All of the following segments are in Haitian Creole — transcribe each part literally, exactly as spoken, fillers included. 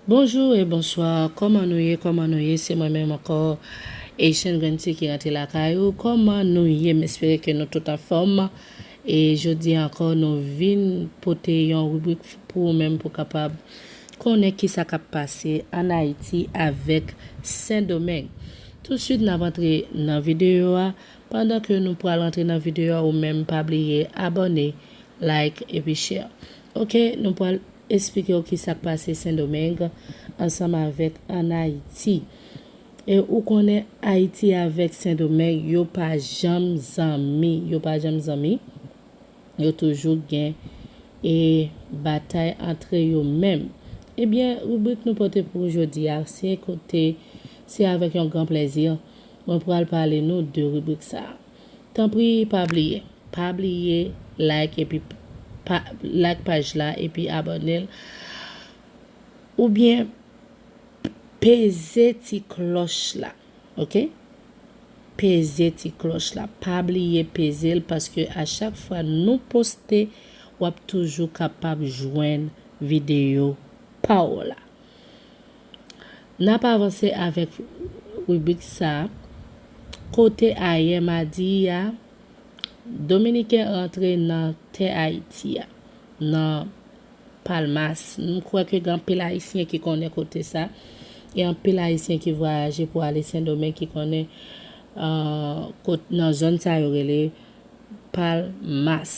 Bonjou e bonswa, kòman nou ye, kòman nou ye? Se mwen menm ankò, Haitian Grandsè ki rantre lakay ou. Kòman nou ye? M espere ke nou tout anfòm. E jodi ankò, nou vin pote yon ribrik pou ou menm pou kapab konnen kisa k ap pase ann Ayiti avèk Sendomeng. Tousuit, n ap antre nan videyo a. Pandan ke nou pral antre nan videyo a, ou menm pa bliye abòne, like epi share. Oke, nou pral esplike w kisa k pase Sendomeng ansanm avèk ann Ayiti. E ou konnen Ayiti avèk Sendomeng, yo pa janm zanmi, yo pa janm zanmi. Yo toujou gen e batay antre yo menm. Ebyen, ribrik nou pote pou jodi a, se kote, se avèk yon gran plèzi mwen pral pale nou de ribrik sa a. Tanpri, pa bliye, pa bliye like epi pa, like paj la epi abòne l. Oubyen peze ti klòch la, oke? Peze ti klòch la. Pa bliye peze l paske a chak fwa nou poste, w ap toujou kapab jwenn videyo pa w la. N ap avanse avèk ribrik sa a. Kote ayè madi a, Dominiken rantre nan tè Ayiti a, nan Palmas. M kwè ke gen anpil Ayisyen ki konnen kote sa. E anpil Ayisyen ki vwayaje pou ale Sendomeng ki konnen, euh, kot, nan zòn sa yo rele Palmas.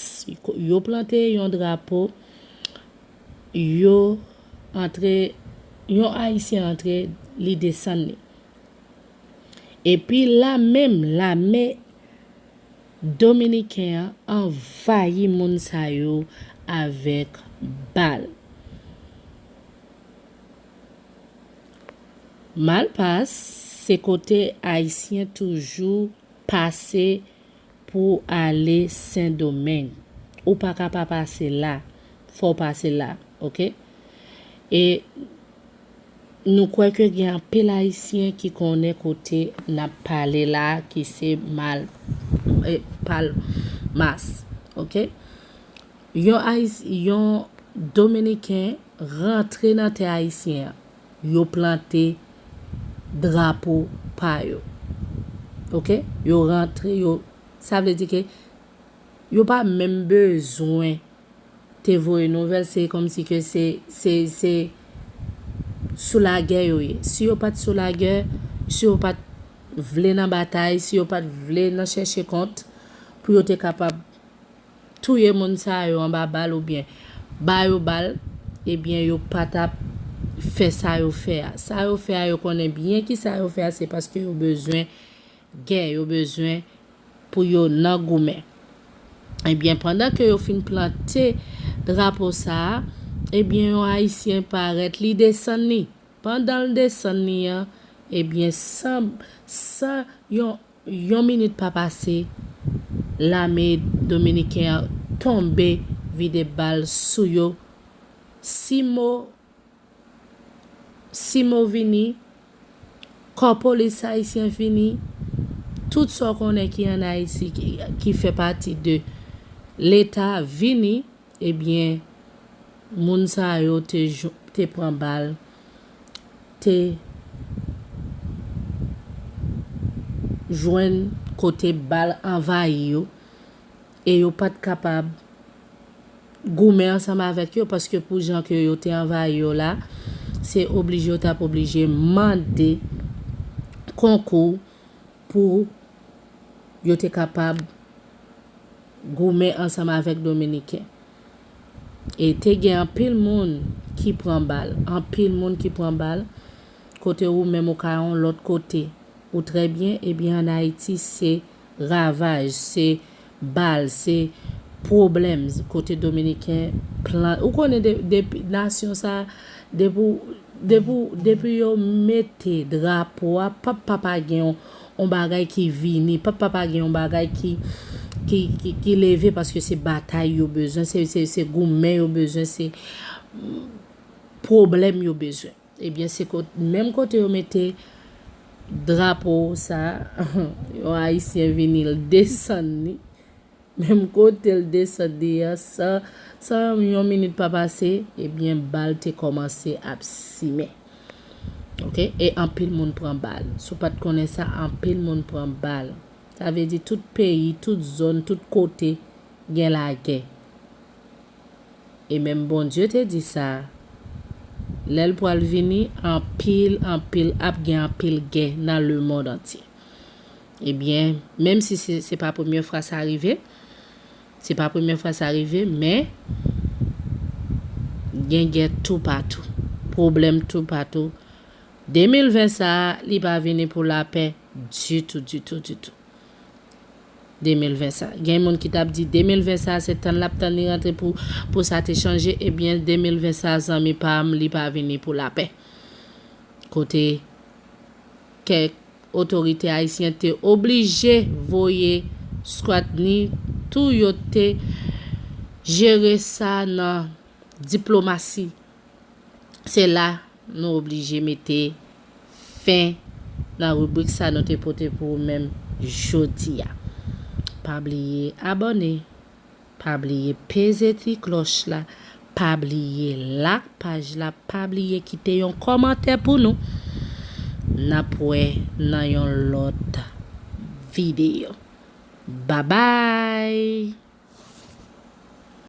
Yo plante yon drapo, yo antre, yon Ayisyen antre, li desann li. Epi la menm, lame dominiken an anvayi moun sa yo avèk bal. Malpas, se kote Ayisyen toujou pase pou ale Sendomeng. Ou pa ka pa pase la. Fò w pase la, oke? E nou kwè ke gen anpil Ayisyen ki konnen kote n ap pale la, ki se Mal, e, Palmas, oke? Yon Ayis-, yon Dominiken rantre nan tè ayisyen an, yo plante drapo pa yo. Oke? Yo rantre, yo, sa vle di ke yo pa menm bezwen te voye nouvèl, se kòmsi ke se, se, se sou lagè yo ye. Si yo pa t sou lagè, si yo pa t vle nan batay, si yo pa t vle nan chèche kont, pou yo te kapab touye moun sa yo anba bal oubyen ba yo bal, ebyen, yo pa t ap fè sa yo fè a. Sa yo fè a, yo konnen byen ki sa yo fè a, se paske yo bezwen gè, yo bezwen pou yo nan goumen. Ebyen, pandan ke yo fin plante drapo sa a, ebyen, yon Ayisyen parèt, li desann li. Pandan l desann li an, ebyen, san, san yon, yon minit pa pase, lame dominiken an tonbe, vide bal sou yo. Simo, simo vini, kò polis ayisyen vini, tout sa w konnen ki ann Ayiti, ki, ki fè pati de Leta vini, ebyen, moun sa yo te jou-, te pran bal, te jwenn kote bal anvayi yo, e yo pa t kapab goumen ansanm avèk yo, paske pou jan ke yo te anvayi yo la, se oblije yo t ap oblije mande konkou pou yo te kapab goumen ansanm avèk Dominiken. E te gen anpil moun ki pran bal, anpil moun ki pran bal, kote ou menm ou ka yon lòt kote, ou trè byen, ebyen ann Ayiti se ravaj, se bal, se pwoblèm, kote Dominiken plan, ou konnen de-, depi nasyon sa, depi w, depi w, depi yo mete drapo a, p ap pa pa gen yon, yon bagay ki vini, p ap pa pa gen yon bagay ki, ki, ki, ki leve, paske se batay yo bezwen, se, se, se goumen yo bezwen, se, mm, pwoblèm yo bezwen. Ebyen, se kot-, menm kote yo mete drapo sa, yon Ayisyen vini, l desann li, Menm kote l desann li an, san, san yon minit pa pase, ebyen, bal te kòmanse ap simen. Ok? E anpil moun pran bal. Si w pa t konnen sa, anpil moun pran bal. Sa vle di tout peyi, tout zòn, tout kote gen lagè. E menm Bondye te di sa, lè l pral vini, anpil, anpil, ap gen anpil gè nan lemonn antye. Ebyen, menm si se, se pa premye fwa sa rive, se pa premye fwa sa rive, men gen gè toupatou, pwoblèm toupatou. De mil ven sa a, li pa vini pou lapè ditou, ditou, ditou. De mil ven sa. Gen moun ki t ap di de mil ven sa, se tann l ap tann li rantre pou, pou sa te chanje. Ebyen, de mil ven sa, zanmi pa m, li pa vini pou lapè. Kote kèk otorite ayisyen te oblije voye skwad ni tou yo te jere sa nan diplomasi. Se la nou oblije mete fen nan ribrik sa nou te pote pou ou menm jodi a. Pa bliye abòne, pa bliye peze ti klòch la, pa bliye like paj la, pa bliye kite yon kòmantè pou nou. N ap wè nan yon lòt videyo. Babay!